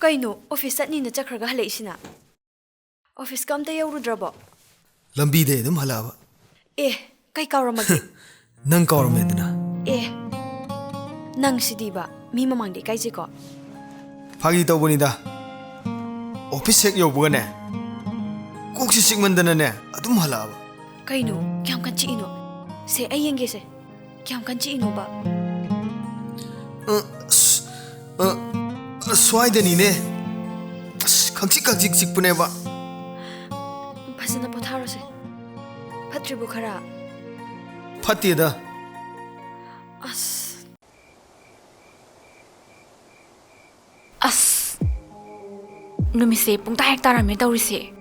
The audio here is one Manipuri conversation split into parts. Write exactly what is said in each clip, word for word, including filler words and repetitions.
ꯀꯩꯅꯣ, ꯑꯣꯐꯤꯁ ꯆꯠꯅꯤꯅ ꯆꯠꯈ꯭ꯔꯒ ꯍꯜꯂꯛꯏꯁꯤꯅ? ꯑꯣꯐꯤꯁꯀ ꯑꯝꯇ ꯌꯧꯔꯨꯗ꯭ꯔꯕꯣ? ꯂꯝꯕꯤꯗꯩ ꯑꯗꯨꯝ ꯍꯜꯂꯛꯑꯕ꯫ ꯑꯦ, ꯀꯩ ꯀꯥꯎꯔꯝꯃꯒꯦ? ꯅꯪ ꯀꯥꯎꯔꯝꯃꯦꯗꯅ꯫ ꯑꯦ, ꯅꯪ ꯁꯤꯗꯤꯕ, ꯃꯤ ꯃꯃꯥꯡꯗ ꯏꯀꯥꯏꯖꯩꯀꯣ꯫ ꯐꯥꯒꯤ ꯇꯧꯕꯅꯤꯗ꯫ ꯑꯣꯐꯤꯁ ꯍꯦꯛ ꯌꯧꯕꯒꯅꯦ, ꯀꯣꯛꯁꯤ ꯆꯤꯛꯃꯟꯗꯅꯅꯦ ꯑꯗꯨꯝ ꯍꯜꯂꯛꯑꯕ꯫ ꯀꯩꯅꯣ, ꯀꯌꯥꯝ ꯀꯟ ꯆꯤꯛꯏꯅꯣ? ꯁꯦ, ꯑꯩ ꯌꯦꯡꯒꯦꯁꯦ꯫ ꯀꯌꯥꯝ ꯀꯟ ꯆꯤꯛꯏꯅꯣꯕ? ꯑ, ꯑꯁ, ꯑ, ꯑ, ꯁ꯭ꯋꯥꯏꯗꯅꯤꯅꯦ꯫ ꯑꯁ, ꯈꯪꯆꯤꯛ ꯈꯪꯆꯤꯛ ꯆꯤꯛꯄꯅꯦꯕ꯫ ꯐꯖꯅ ꯄꯣꯊꯥꯔꯣꯁꯦ꯫ ꯐꯠꯇ꯭ꯔꯤꯕꯣ ꯈꯔ? ꯐꯠꯇꯦꯗ꯫ ꯑꯁ꯫ ꯑꯁ, ꯅꯨꯃꯤꯠꯁꯦ ꯄꯨꯡ ꯇꯥ ꯍꯦꯛ ꯇꯥꯔꯝꯃꯦ ꯇꯧꯔꯤꯁꯦ꯫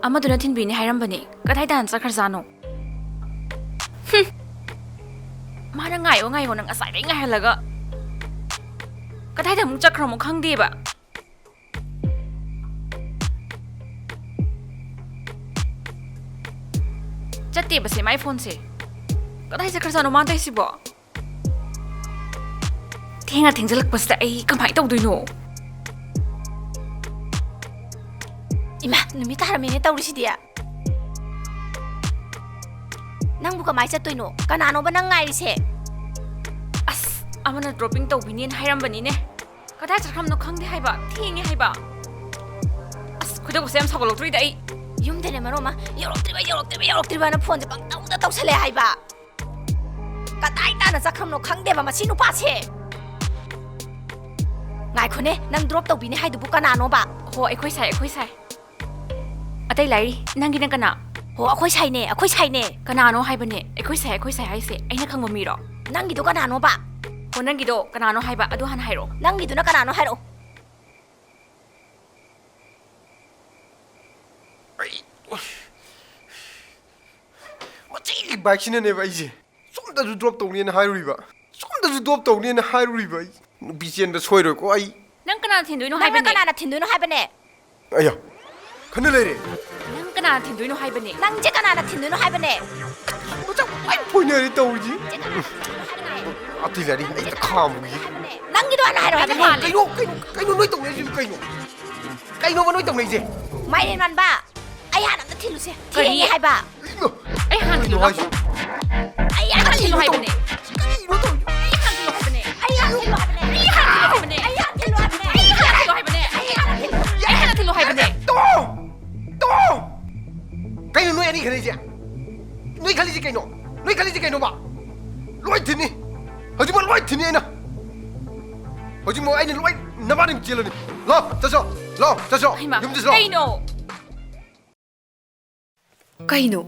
ꯑꯃꯗꯨꯅ ꯊꯤꯟꯕꯤꯅꯤ ꯍꯥꯏꯔꯝꯕꯅꯦ, ꯀꯗꯥꯏ ꯇꯥꯅ ꯆꯠꯈ꯭ꯔꯖꯥꯠꯅꯣ? ꯍꯨꯝ꯫ ꯃꯥꯅ ꯉꯥꯏꯌꯣ ꯉꯥꯏꯌꯣꯅ ꯉꯁꯥꯏꯗꯩ ꯉꯥꯏꯍꯜꯂꯒ ꯀꯗꯥꯏꯗ ꯑꯃꯨꯛ ꯆꯠꯈ꯭ꯔꯃꯣ ꯈꯪꯗꯦꯕ꯫ ꯆꯠꯇꯦꯕꯁꯦ ꯃꯥꯏ ꯐꯣꯟꯁꯦ꯫ ꯀꯗꯥꯏ ꯆꯠꯈ꯭ꯔꯖꯥꯠꯅꯣ ꯃꯥꯅ ꯇꯧꯏꯁꯤꯕꯣ? ꯊꯦꯡꯅ ꯊꯦꯡꯖꯤꯜꯂꯛꯄꯁꯤꯗ ꯑꯩ ꯀꯃꯥꯏꯅ ꯇꯧꯗꯣꯏꯅꯣ? ꯏꯃꯥ, ꯅꯨꯃꯤꯠ ꯇꯥꯔꯝꯃꯦꯅꯦ ꯇꯧꯔꯤꯁꯤꯗꯤ꯫ ꯅꯪꯕꯨ ꯀꯃꯥꯏ ꯆꯠꯇꯣꯏꯅꯣ? ꯀꯅꯥꯅꯣꯕ ꯅꯪ ꯉꯥꯏꯔꯤꯁꯦ? ꯑꯁ, ꯑꯃꯅ dropping ꯇꯧꯕꯤꯅꯦꯅ ꯍꯥꯏꯔꯝꯕꯅꯤꯅꯦ꯫ ꯀꯗꯥꯏ ꯆꯠꯈ꯭ꯔꯕꯅꯣ ꯈꯪꯗꯦ ꯍꯥꯏꯕ, ꯊꯦꯡꯉꯦ ꯍꯥꯏꯕ꯫ ꯑꯁ, ꯈꯣꯏꯗꯧꯒꯁꯦ ꯌꯥꯝ ꯁꯥꯎꯒꯠꯂꯛꯇꯣꯔꯤꯗ ꯑꯩ꯫ ꯌꯨꯝꯗꯅꯦ ꯃꯔꯣꯟ ꯑꯃ ꯌꯧꯔꯛꯇ꯭ꯔꯤꯕ, ꯌꯧꯔꯛꯇ꯭ꯔꯤꯕ, ꯌꯧꯔꯛꯇ꯭ꯔꯤꯕꯅ ꯐꯣꯟꯁꯦ ꯄꯪꯇꯧꯗ ꯇꯧꯁꯜꯂꯦ ꯍꯥꯏꯕ꯫ ꯀꯗꯥꯏ ꯇꯥꯅ ꯆꯠꯈ꯭ꯔꯕꯅꯣ ꯈꯪꯗꯦꯕ ꯃꯁꯤ ꯅꯨꯄꯥꯁꯦ꯫ ꯉꯥꯏꯈꯣꯅꯦ, ꯅꯪ drop ꯇꯧꯕꯤꯅꯦ ꯍꯥꯏꯗꯨꯕꯨ ꯀꯅꯥꯅꯣꯕ? ꯍꯣ, ꯑꯩꯈꯣꯏ ꯁꯥꯏ, ꯑꯩꯈꯣꯏ ꯁꯥꯏ꯫ ꯑꯇꯩ ꯂꯥꯏꯔꯤ, ꯅꯪꯒꯤꯅ ꯀꯅꯥ? ꯍꯣ, ꯑꯩꯈꯣꯏ ꯁꯥꯏꯅꯦ, ꯑꯩꯈꯣꯏ ꯁꯥꯏꯅꯦ꯫ ꯀꯅꯥꯅꯣ ꯍꯥꯏꯕꯅꯦ? ꯑꯩꯈꯣꯏ ꯁꯥꯏ, ꯑꯩꯈꯣꯏ ꯁꯥꯏ ꯍꯥꯏꯁꯦ ꯑꯩꯅ ꯈꯪꯕ ꯃꯤꯔꯣ? ꯅꯪꯒꯤꯗꯣ ꯀꯅꯥꯅꯣꯕ? ꯍꯣ, ꯅꯪꯒꯤꯗꯣ ꯀꯅꯥꯅꯣ ꯍꯥꯏꯕ, ꯑꯗꯨ ꯍꯥꯟꯅ ꯍꯥꯏꯔꯛꯑꯣ꯫ ꯅꯪꯒꯤꯗꯨꯅ ꯀꯅꯥꯅꯣ ꯍꯥꯏꯔꯛꯑꯣ꯫ ꯑꯩ ꯃꯆꯤꯒꯤ ꯕꯥꯏꯛꯁꯤꯅꯅꯦꯕ ꯑꯩꯁꯦ ꯁꯣꯝꯗꯁꯨ drop ꯇꯧꯅꯦꯅ ꯍꯥꯏꯔꯨꯔꯤꯕ, ꯁꯣꯝꯗꯁꯨ drop ꯇꯧꯅꯦꯅ ꯍꯥꯏꯔꯨꯔꯤꯕ꯫ ꯑꯩ ꯅꯨꯄꯤ ꯆꯦꯟꯕ ꯁꯣꯏꯔꯣꯏꯀꯣ ꯑꯩ꯫ ꯅꯪ ꯀꯅꯥꯅ ꯊꯤꯟꯗꯣꯏꯅꯣ ꯅꯪꯅ ꯍꯥꯏꯕꯅꯦ? ꯀꯅꯥꯅ ꯊꯤꯟꯗꯣꯏꯅꯣ ꯍꯥꯏꯕꯅꯦ? ꯑꯌꯥ, ꯈꯟꯅ ꯂꯩꯔꯦ꯫ ꯅꯪ ꯀꯅꯥꯅ ꯊꯤꯟꯗꯣꯏꯅꯣ ꯍꯥꯏꯕꯅꯦ? ꯅꯪꯁꯦ ꯀꯅꯥꯅ ꯊꯤꯟꯗꯣꯏꯅꯣ ꯍꯥꯏꯕꯅꯦ? ꯃꯆꯥ ꯂꯣꯏ ꯐꯣꯏꯅꯔꯦ ꯇꯧꯔꯤꯁꯤ꯫ ꯅꯪꯁꯦ ꯀꯅꯥꯅ ꯊꯤꯟꯗꯣꯏꯅꯣ ꯍꯥꯏꯕꯅꯦ? ꯇꯤꯂꯔꯤ, ꯑꯩ ꯈꯥꯝꯃꯨꯒꯦ꯫ ꯅꯪꯒꯤꯗꯣ ꯍꯥꯟꯅ ꯍꯥꯏꯔꯣ ꯍꯥꯏꯕ꯫ ꯀꯩꯅꯣ, ꯀꯩꯅꯣ, ꯀꯩꯅꯣ ꯅꯣꯏ ꯇꯧꯅꯩꯁꯤꯕꯨ ꯀꯩꯅꯣ? ꯀꯩꯅꯣꯕ ꯅꯣꯏ ꯇꯧꯅꯩꯁꯦ? ꯃꯥꯏꯔꯦꯟ ꯃꯥꯟꯕ, ꯑꯩ ꯍꯥꯟꯅ ꯑꯝꯇ ꯊꯤꯜꯂꯨꯁꯦ꯫ ꯀꯔꯤ? ꯊꯦꯡꯉꯦ ꯍꯥꯏꯕ꯫ ꯀꯩꯅꯣ? ꯑꯩ ꯍꯥꯟꯅ ꯀꯩꯅꯣ ꯊꯤꯜꯂꯨ ꯍꯥꯏꯁꯤꯕꯨ? ꯑꯩ ꯍꯥꯟꯅ ꯊꯤꯜꯂꯨ ꯍꯥꯏꯕꯅꯦ꯫ ꯀꯩꯅꯣ ꯇꯧꯔꯤꯁꯦ? ꯑꯩ ꯍꯥꯟꯅ ꯊꯤꯜꯂꯨ ꯍꯥꯏꯕꯅꯦ꯫ ꯑꯩ ꯍꯥꯟꯅ ꯊꯤꯜꯂꯨ ꯍꯥꯏꯕꯅꯦ꯫ ꯑꯩ ꯍꯥꯟꯅ ꯊꯤꯜꯂꯨ ꯍꯥꯏꯕꯅꯦ꯫ ꯑꯩ ꯍꯥꯟꯅ ꯊꯤꯜꯂꯨ ꯍꯥꯏꯕꯅꯦ꯫ ꯇꯣ! ꯇꯣ! ꯀꯩꯅꯣ ꯅꯣꯏ ꯑꯅꯤ ꯈꯜꯂꯤꯁꯦ? ꯅꯣꯏ ꯈꯜꯂꯤꯁꯦ ꯀꯩꯅꯣ? ꯅꯣꯏ ꯈꯜꯂꯤꯁꯦ ꯀꯩꯅꯣꯕ? ꯂꯣꯏ ꯊꯤꯟꯅꯤ꯫ ꯍꯧꯖꯤꯛꯃꯛ ꯂꯣꯏ ꯊꯤꯟꯅꯤ ꯑꯩꯅ꯫ ꯍꯧꯖꯤꯛꯃꯛ ꯑꯩꯅ ꯂꯣꯏ ꯅꯕꯥꯅꯤ ꯆꯦꯜꯂꯅꯤ꯫ ꯂꯥꯛꯑꯣ, ꯆꯠꯁꯣ꯫ ꯂꯥꯛꯑꯣ, ꯆꯠꯁꯣ꯫ ꯍꯩꯃꯥ, ꯌꯨꯝꯗ ꯆꯠꯁꯣ꯫ ꯀꯩꯅꯣ? ꯀꯩꯅꯣ?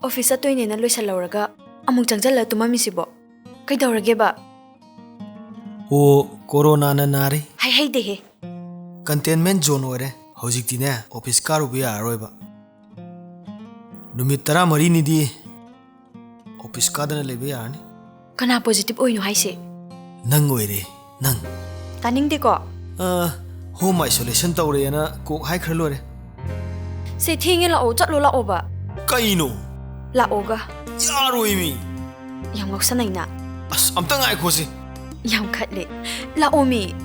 ꯑꯣꯐꯤꯁ ꯆꯠꯇꯣꯏꯅꯦꯅ ꯂꯣꯏꯁꯜꯍꯧꯔꯒ ꯑꯃꯨꯛ ꯆꯪꯁꯜꯂ ꯇꯨꯝꯃꯝꯃꯤꯁꯤꯕꯣ? ꯀꯩꯗꯧꯔꯒꯦꯕ? ꯑꯣ, ꯀꯣꯔꯣꯅꯥꯅ ꯅꯥꯔꯦ꯫ ꯍꯥꯏꯍꯩꯗꯦꯍꯦ꯫ ꯀꯟꯇꯦꯟꯃꯦꯟ ꯖꯣꯟ ꯑꯣꯏꯔꯦ꯫ ꯍꯧꯖꯤꯛꯇꯤꯅꯦ, ꯑꯣꯐꯤꯁ ꯀꯥꯔꯨꯕ ꯌꯥꯔꯔꯣꯏꯕ꯫ ꯅꯨꯃꯤꯠ ꯇꯔꯥꯃꯔꯤꯅꯤꯗꯤ ꯑꯣꯐꯤꯁ ꯀꯥꯗꯅ ꯂꯩꯕ ꯌꯥꯔꯅꯤ꯫ ꯀꯅꯥ ꯄꯣꯖꯤꯇꯤꯚ ꯑꯣꯏꯅꯣ ꯍꯥꯏꯁꯦ? ꯅꯪ ꯑꯣꯏꯔꯦ, ꯅꯪ꯫ ꯇꯥꯅꯤꯡꯗꯦꯀꯣ꯫ ꯑ, ꯍꯣꯝ ꯑꯥꯏꯁꯣꯂꯦꯁꯟ ꯇꯧꯔꯦꯅ ꯀꯣꯛ ꯍꯥꯏꯈ꯭ꯔ ꯂꯣꯏꯔꯦ꯫ ꯁꯦ, ꯊꯦꯡꯉꯦ, ꯂꯥꯛꯑꯣ, ꯆꯠꯂꯣ, ꯂꯥꯛꯑꯣꯕ꯫ ꯀꯩꯅꯣ? ꯂꯥꯛꯑꯣꯒ꯫ ꯌꯥꯔꯣꯏꯃꯤ꯫ ꯌꯥꯝ ꯉꯥꯎꯁꯟꯅꯩꯅ꯫ ꯑꯁ, ꯑꯝꯇ ꯉꯥꯏꯈꯣꯁꯦ꯫ ꯌꯥꯝ ꯈꯠꯂꯦ꯫ ꯂꯥꯛꯑꯣꯃꯤ꯫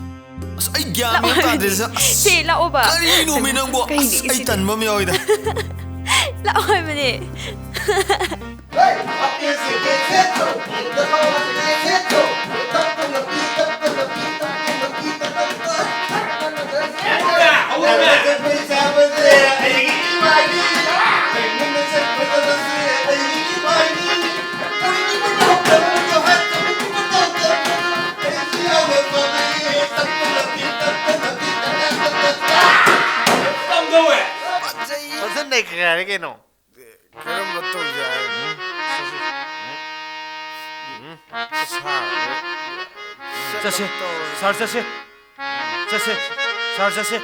ꯑꯁ, ꯑꯩ ꯒ꯭ꯌꯥꯟ ꯃꯦꯟ ꯑꯃ ꯂꯥꯛꯑꯣꯃꯤ꯫ ꯇꯥꯗ꯭ꯔꯦꯗ꯫ ꯑꯁ, ꯁꯦ, ꯂꯥꯛꯑꯣꯕ꯫ ꯀꯔꯤꯅꯣꯃꯤ ꯅꯪꯕꯣ? ꯀꯩꯅꯣ ꯑꯁ, ꯑꯩ ꯁꯤꯗꯤ? ꯇꯟꯕ ꯑꯃ ꯌꯥꯎꯋꯤꯗ꯫ ꯂꯥꯛꯑꯣ ꯍꯥꯏꯕꯅꯦ꯫ ꯐꯖꯅ ꯅꯩꯈꯥꯏꯔꯦ ꯀꯩꯅꯣ꯫ ꯀꯔꯝꯕ ꯇꯧꯁꯦ ꯍꯥꯏꯅꯣ? ꯆꯠꯁꯦ, ꯁꯥꯔ, ꯆꯠꯁꯦ꯫ ꯆꯠꯁꯦ, ꯁꯥꯔ, ꯆꯠꯁꯦ꯫ ꯑꯦ,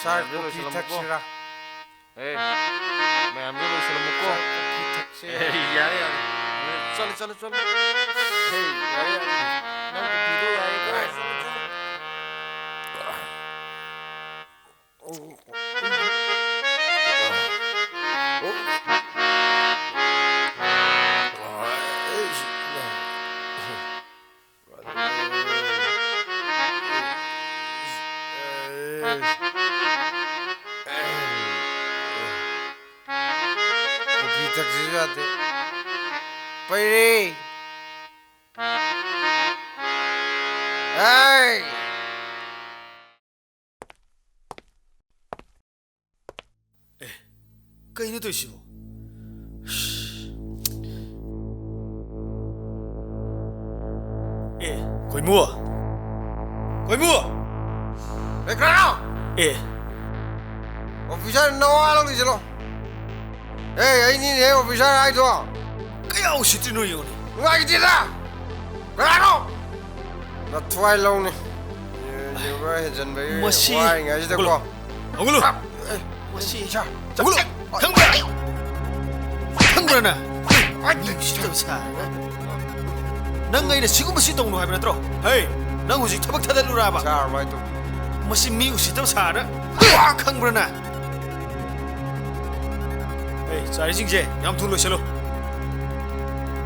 ꯁꯥꯔ, ꯃꯌꯥꯝꯁꯦ ꯀꯣꯐꯤ ꯂꯣꯏꯁꯤꯜꯂꯝꯃꯨꯀꯣ꯫ ꯊꯛꯁꯤꯔꯥ? ꯑꯦ, ꯃꯌꯥꯝꯁꯦ ꯂꯣꯏꯁꯤꯜꯂꯝꯃꯨꯀꯣ꯫ ꯁꯥꯔ, ꯀꯣꯐꯤ ꯊꯛꯁꯦ꯫ ꯑꯦ, ꯌꯥꯔꯦ, ꯌꯥꯔꯦ꯫ ꯆꯠꯂꯦ, ꯆꯠꯂꯦ, ꯆꯠꯂꯦ꯫ ꯑꯦ, ꯌꯥꯔꯦ, ꯌꯥꯔꯦ꯫ ꯅꯪ ꯀꯣꯐꯤꯗꯣ ꯌꯥꯔꯦꯀꯣ꯫ ꯆꯠꯂꯦ, ꯆꯠꯂꯦ꯫ ꯇꯛꯁꯤꯁꯨ ꯌꯥꯗꯦ꯫ ꯄꯩꯔꯦ꯫ ꯑꯩ! ꯑꯦ, ꯀꯩꯅꯣ ꯇꯧꯔꯤꯁꯤꯕꯣ? ꯑꯦ, ꯈꯣꯏꯃꯨ! ꯈꯣꯏꯃꯨ! ꯑꯦ, ꯀꯅꯥꯅꯣ? ꯑꯦ꯫ ꯑꯣꯐꯤꯁꯥꯔ ꯅꯋꯥ ꯂꯧꯅꯤ ꯆꯠꯂꯣ꯫ ꯑꯦ, ꯑꯩꯅꯤꯅꯦ ꯑꯣꯐꯤꯁꯥꯔ ꯍꯥꯏꯗꯣ꯫ ꯀꯌꯥ ꯎꯁꯤꯠꯇ꯭ꯔꯤꯅꯣ ꯌꯦꯡꯉꯨꯅꯦ꯫ ꯅꯨꯡꯉꯥꯏꯈꯤꯗꯦꯗ꯫ ꯀꯅꯥꯅꯣ? ꯅꯊ꯭ꯋꯥꯏ ꯂꯧꯅꯤ꯫ ꯌꯨ-, ꯌꯨꯕ ꯍꯦꯟꯖꯟꯕꯒꯤ ꯃꯁꯤ ꯋꯥꯔꯤꯉꯩꯁꯤꯗꯀꯣ꯫ ꯍꯧꯒꯠꯂꯨ꯫ ꯍꯧꯒꯠꯂꯨ꯫ ꯑꯦ, ꯃꯁꯤ ꯁꯥꯔ, ꯈꯪꯕ꯭ꯔꯥ? ꯈꯪꯕ꯭ꯔꯥ ꯅꯪ? ꯑꯩ ꯃꯤ ꯎꯁꯤꯠꯇꯕ ꯁꯥꯔꯒ꯫ ꯅꯪ ꯑꯩꯅ ꯁꯤꯒꯨꯝꯕꯁꯤ ꯇꯧꯅꯨ ꯍꯥꯏꯕ ꯅꯠꯇ꯭ꯔꯣ? ꯍꯦ, ꯅꯪ ꯍꯧꯖꯤꯛ ꯊꯕꯛ ꯊꯥꯗꯠꯂꯨꯔꯕ? ꯁꯥꯔ, ꯃꯥꯏ ꯇꯧ-, ꯃꯁꯤ ꯃꯤ ꯎꯁꯤꯠꯇꯕ ꯁꯥꯔꯒ꯫ ꯈꯪꯕ꯭ꯔꯥ ꯅꯪ? ꯑꯦ, ꯆꯥꯔꯤꯁꯤꯡꯁꯦ ꯌꯥꯝ ꯊꯨꯅ ꯂꯣꯏꯁꯤꯜꯂꯨ꯫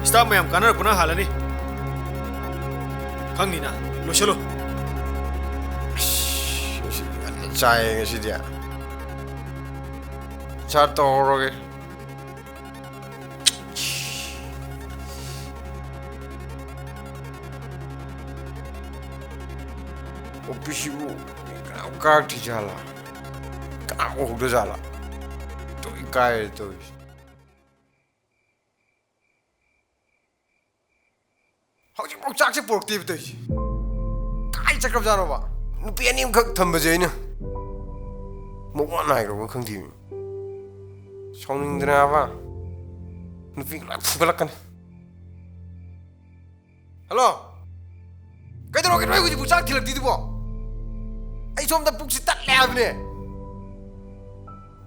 ꯁ꯭ꯇꯥꯐ ꯃꯌꯥꯝ ꯀꯥꯟꯅꯔꯛꯄꯅ ꯍꯥꯜꯂꯅꯤ꯫ ꯈꯪꯅꯤꯅ, ꯂꯣꯏꯁꯤꯜꯂꯨ꯫ ꯑꯁ, ꯉꯁꯤꯗꯤ ꯉꯟꯅ ꯆꯥꯏꯌꯦ ꯉꯁꯤꯗꯤ꯫ ꯁꯥꯔ, ꯇꯧꯍꯧꯔꯒꯦ꯫ ꯑꯣꯐꯤꯁꯁꯤꯕꯨ ꯃꯤ ꯀꯅꯥꯝ ꯀꯥꯔꯛꯇ꯭ꯔꯤꯖꯥꯠꯂꯥ? ꯀꯅꯥꯝ ꯎꯍꯧꯗꯖꯥꯠꯂꯥ? ꯇꯣ, ꯏꯀꯥꯏꯔꯦ ꯇꯧꯔꯤꯁꯦ꯫ ꯍꯧꯖꯤꯛꯐꯥꯎ ꯆꯥꯛꯁꯦ ꯄꯨꯔꯛꯇꯦꯕ ꯇꯧꯔꯤꯁꯦ꯫ ꯀꯥꯏ ꯆꯠꯈ꯭ꯔꯕꯖꯥꯠꯅꯣꯕ? ꯅꯨꯄꯤ ꯑꯅꯤ ꯑꯃꯈꯛ ꯊꯝꯕꯁꯦ ꯑꯩꯅ ꯃꯋꯥ ꯅꯥꯏꯈ꯭ꯔꯕ ꯈꯪꯗꯦꯃꯤ꯫ ꯁꯥꯎꯅꯤꯡꯗꯅꯕ ꯅꯨꯄꯤ ꯂꯣꯏ ꯐꯨꯒꯠꯂꯛꯀꯅꯤ꯫ ꯍꯜꯂꯣ? ꯀꯩꯗꯧꯔꯒꯦ ꯅꯣꯏ ꯍꯧꯖꯤꯛꯄꯨ ꯆꯥꯛ ꯊꯤꯜꯂꯛꯇ꯭ꯔꯤꯗꯨꯕꯣ? ꯑꯩ ꯁꯣꯝꯗ ꯄꯨꯛꯁꯤ ꯇꯠꯂꯦ ꯍꯥꯏꯕꯅꯦ꯫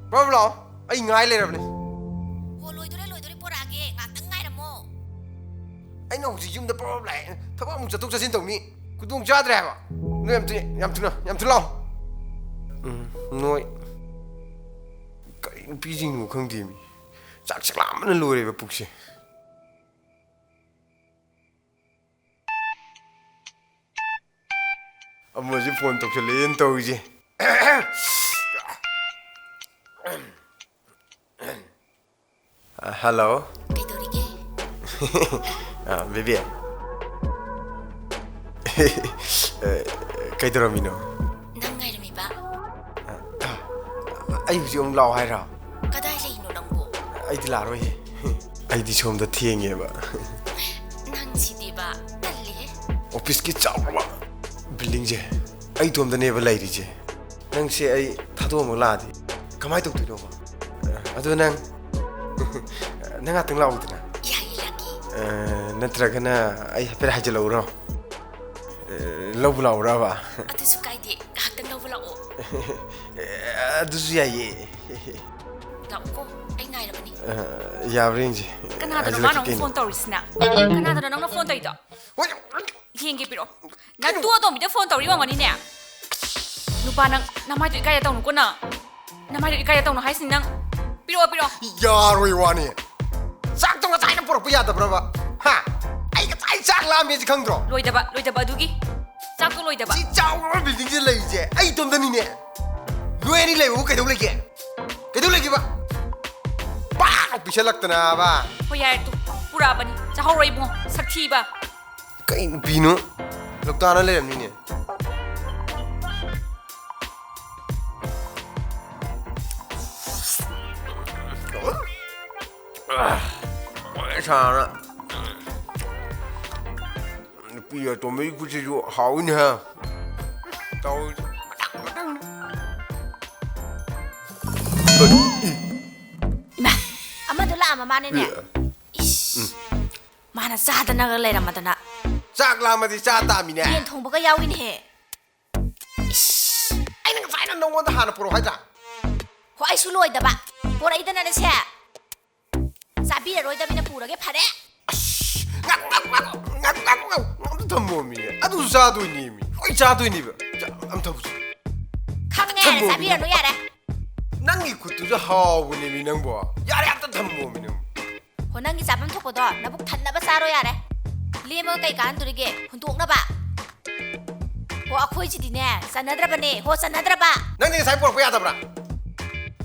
ꯄ꯭ꯔꯚꯨ ꯂꯥꯛꯑꯣ, ꯑꯩ ꯉꯥꯏ ꯂꯩꯔꯕꯅꯦ꯫ ꯑꯣ, ꯂꯣꯏꯗꯣꯔꯦ, ꯂꯣꯏꯗꯣꯔꯦ, ꯄꯣꯔꯛꯑꯒꯦ, ꯉꯥꯛꯇꯪ ꯉꯥꯏꯔꯝꯃꯣ꯫ ꯑꯩꯅ ꯍꯧꯖꯤꯛ ꯌꯨꯝꯗ ꯄ꯭ꯔꯚꯨ ꯂꯥꯛꯑꯦ, ꯊꯕꯛ ꯑꯃꯨꯛ ꯆꯠꯊꯣꯛ ꯆꯠꯁꯤꯟ ꯇꯧꯅꯤ, ꯈꯨꯗꯣꯡ ꯆꯥꯗ꯭ꯔꯦ ꯍꯥꯏꯕ꯫ ꯅꯣꯏ ꯌꯥꯝ ꯊꯨꯅ, ꯌꯥꯝ ꯊꯨꯅ, ꯌꯥꯝ ꯊꯨꯅ ꯂꯥꯛꯑꯣ꯫ ꯎꯝ, ꯅꯣꯏ ꯀꯔꯤ ꯅꯨꯄꯤꯁꯤꯡꯅꯣ ꯈꯪꯗꯦꯃꯤ, ꯆꯥꯛ ꯆꯥꯛꯂꯥꯝꯕꯅ ꯂꯣꯏꯔꯦꯕ ꯄꯨꯛꯁꯦ꯫ ꯑꯃꯁꯤ ꯐꯣꯟ ꯇꯧꯁꯜꯂꯛꯑꯦꯅ ꯇꯧꯔꯤꯁꯦ꯫ ꯑ, ꯍꯜꯂꯣ꯫ ꯀꯩꯗꯧꯔꯤꯒꯦ? ꯑ, ꯕꯦꯕꯤ꯫ ꯑ, ꯀꯩꯗꯧꯔꯝꯃꯤꯅꯣ? ꯅꯪ ꯉꯥꯏꯔꯝꯃꯤꯕ? ꯑ, ꯑ, ꯑꯩ ꯍꯧꯖꯤꯛ ꯑꯃꯨꯛ ꯂꯥꯛꯑꯣ ꯍꯥꯏꯔꯣ? ꯀꯗꯥꯏ ꯂꯩꯅꯣ ꯅꯪꯕꯨ? ꯑꯩꯗꯤ ꯂꯥꯛꯑꯔꯣꯏꯍꯦ꯫ ꯑꯩꯗꯤ ꯁꯣꯝꯗ ꯊꯦꯡꯉꯦꯕ꯫ ꯅꯪꯁꯤꯗꯤꯕ, ꯇꯜꯂꯤꯍꯦ꯫ ꯑꯣꯐꯤꯁꯀꯤ ꯆꯥꯎꯔꯕ ꯕꯤꯜꯗꯤꯡꯁꯦ ꯑꯩ ꯏꯇꯣꯝꯗꯅꯦꯕ ꯂꯩꯔꯤꯁꯦ꯫ ꯅꯪꯁꯦ ꯑꯩ ꯊꯥꯗꯣꯛꯑꯝꯃꯒ ꯂꯥꯛꯑꯗꯤ ꯀꯃꯥꯏꯅ ꯇꯧꯗꯣꯏꯅꯣꯕ? ꯑꯗꯨ ꯅꯪ, ꯅꯪ ꯉꯥꯛꯇꯪ ꯂꯥꯛꯎꯗꯅ꯫ ꯌꯥꯏꯌꯦ, ꯂꯥꯛꯀꯦ꯫ ꯑ, ꯅꯠꯇ꯭ꯔꯒꯅ ꯑꯩ ꯍꯥꯏꯐꯦꯠ ꯍꯥꯏꯖꯤꯜꯂꯛꯎꯔꯣ? ꯑ, ꯂꯧꯕ ꯂꯥꯛꯎꯔꯕ? ꯑꯗꯨꯁꯨ ꯀꯥꯏꯗꯦ, ꯉꯥꯏꯍꯥꯛꯇꯪ ꯂꯧꯕ ꯂꯥꯛꯑꯣ꯫ ꯑ, ꯑꯗꯨꯁꯨ ꯌꯥꯏꯌꯦ꯫ ꯂꯥꯛꯑꯣꯀꯣ, ꯑꯩ ꯉꯥꯏꯔꯕꯅꯤ꯫ ꯑ, ꯌꯥꯕ꯭ꯔꯥ ꯌꯦꯡꯁꯤ꯫ ꯀꯅꯥꯗꯅꯣ ꯃꯥꯅ ꯍꯥꯏꯖꯤꯜꯂꯛꯀꯦ ꯑꯃꯨꯛ ꯀꯩꯅꯣ꯫ ꯐꯣꯟ ꯇꯧꯔꯤꯁꯤꯅ? ꯀꯅꯥꯗꯅꯣ ꯅꯪꯅ ꯐꯣꯟ ꯇꯧꯔꯤꯗꯣ? ꯍꯣꯏ꯫ ꯌꯦꯡꯒꯦ, ꯄꯤꯔꯛꯑꯣ꯫ ꯅꯇꯨ ꯑꯇꯣꯝꯕꯤꯗ ꯐꯣꯟ ꯇꯧꯔꯤ ꯑꯣꯏꯔꯝꯒꯅꯤꯅꯦ꯫ ꯅꯨꯄꯥ ꯅꯪ, ꯅꯃꯥꯏꯗꯣ ꯏꯀꯥꯏꯗ ꯇꯧꯅꯨꯀꯣ ꯅꯪ꯫ ꯅꯃꯥꯏꯗꯣ ꯏꯀꯥꯏꯗ ꯇꯧꯅꯨ ꯍꯥꯏꯁꯤꯅꯤ ꯅꯪ꯫ ꯄꯤꯔꯛꯑꯣ, ꯄꯤꯔꯛꯑꯣ꯫ ꯌꯥꯔꯣꯏ ꯋꯥꯅꯤ꯫ ꯆꯥꯛꯇꯣ ꯉꯁꯥꯏꯅ ꯄꯨꯔꯛꯄ ꯌꯥꯗꯕ꯭ꯔꯕ? ꯍꯥ? ꯑꯩ ꯉꯁꯥꯏ ꯆꯥꯛ ꯂꯥꯝꯃꯦꯁꯤ ꯈꯪꯗ꯭ꯔꯣ? ꯂꯣꯏꯗꯕ, ꯂꯣꯏꯗꯕ ꯑꯗꯨꯒꯤ꯫ ꯆꯥꯛꯇꯣ ꯂꯣꯏꯗꯕ꯫ ꯁꯤ ꯆꯥꯎꯔꯕ ꯕꯤꯜꯗꯤꯡꯁꯤꯗ ꯂꯩꯔꯤꯁꯦ ꯑꯩ ꯏꯇꯣꯝꯗꯅꯤꯅꯦ꯫ ꯅꯣꯏ ꯑꯅꯤ ꯂꯩꯕꯕꯨ ꯀꯩꯗꯧ ꯂꯩꯒꯦ? ꯀꯩꯗꯧ ꯂꯩꯒꯦꯕ? ꯄꯥꯛ ꯄꯤꯁꯜꯂꯛꯇꯅꯕ꯫ ꯍꯣꯏ, ꯌꯥꯔꯦ, ꯇꯨ, ꯄꯨꯔꯛꯑꯕꯅꯤ꯫ ꯆꯥꯍꯧꯔꯣ ꯏꯕꯨꯡꯉꯣ, ꯁꯛꯊꯤꯕ꯫ ꯀꯩ ꯅꯨꯄꯤꯅꯣ? ꯂꯧꯇꯥꯅ ꯂꯩꯔꯝꯃꯤꯅꯦ꯫ ꯁꯥꯅ꯫ ꯅꯨꯄꯤ ꯑꯇꯣꯝꯕꯒꯤ ꯈꯨꯠꯁꯤꯁꯨ ꯍꯥꯎꯏꯅꯦ ꯍꯦ꯫ ꯇꯧꯔꯤꯁꯦ ꯃꯊꯪ ꯃꯊꯪꯅꯤ꯫ ꯏꯃꯥ, ꯑꯃꯗꯣ ꯂꯥꯛꯑꯝꯃ ꯃꯥꯅꯦꯅꯦ꯫ ꯑꯦ꯫ ꯏꯁ꯫ ꯎꯝ꯫ ꯃꯥꯅ ꯆꯥꯗꯅꯒ ꯂꯩꯔꯝꯃꯗꯅ꯫ ꯆꯥꯛ ꯂꯥꯝꯃꯗꯤ ꯆꯥ ꯇꯥꯃꯤꯅꯦ꯫ ꯌꯦꯟ ꯊꯣꯡꯕꯒ ꯌꯥꯎꯏꯅꯦꯍꯦ꯫ ꯏꯁ꯫ ꯑꯩꯅ ꯉꯁꯥꯏꯅ ꯅꯉꯣꯟꯗ ꯍꯥꯟꯅ ꯄꯨꯔꯛꯑꯣ ꯍꯥꯏꯗ꯭ꯔꯥ? ꯍꯣ, ꯑꯩꯁꯨ ꯂꯣꯏꯗꯕ꯫ ꯄꯨꯔꯛꯏꯗꯅꯅꯦ ꯁꯦ꯫ ꯆꯥꯕꯤꯔꯔꯣꯏꯗꯕꯅꯤꯅ ꯄꯨꯔꯒꯦ ꯐꯔꯦ꯫ ꯑꯁ, ꯉꯥꯏꯈꯣ, ꯉꯥꯏꯈꯣ, ꯉꯥꯏꯈꯣ, ꯉꯥꯏꯈꯣ, ꯉꯥꯏꯈꯣ, ꯉꯥꯏꯈꯣ, ꯑꯝꯇ ꯊꯝꯃꯣꯃꯤ꯫ ꯑꯗꯨꯁꯨ ꯆꯥꯗꯣꯏꯅꯦꯃꯤ꯫ ꯂꯣꯏ ꯆꯥꯗꯣꯏꯅꯦꯕ꯫ ꯆꯥ-, ꯑꯝꯇ ꯊꯝꯃꯨꯁꯦ꯫ ꯈꯪꯉꯦ, ꯊꯝꯃꯣꯃꯤ꯫ ꯆꯥꯕꯤꯔꯅꯨ ꯌꯥꯔꯦ꯫ ꯅꯪꯒꯤ ꯈꯨꯠꯇꯨꯁꯨ ꯍꯥꯎꯕꯅꯦꯃꯤ ꯅꯪꯕꯣ꯫ ꯌꯥꯔꯦ, ꯑꯝꯇ ꯊꯝꯃꯣꯃꯤ ꯅꯪ꯫ ꯍꯣ, ꯅꯪꯒꯤ ꯆꯥꯐꯝ ꯊꯣꯛꯄꯗꯣ ꯅꯕꯨꯛ ꯊꯟꯅꯕ ꯆꯥꯔꯣ ꯌꯥꯔꯦ꯫ ꯂꯦꯝꯃꯒ ꯀꯩ ꯀꯥꯟꯅꯗꯣꯔꯤꯒꯦ? ꯍꯨꯟꯗꯣꯛꯅꯕ꯫ ꯍꯣ, ꯑꯩꯈꯣꯏꯁꯤꯗꯤꯅꯦ, ꯆꯟꯅꯗ꯭ꯔꯕꯅꯦ꯫ ꯍꯣ, ꯆꯟꯅꯗ꯭ꯔꯕ꯫ ꯅꯪꯗꯤ ꯉꯁꯥꯏ ꯄꯨꯔꯛꯄ ꯌꯥꯗꯕ꯭ꯔꯥ?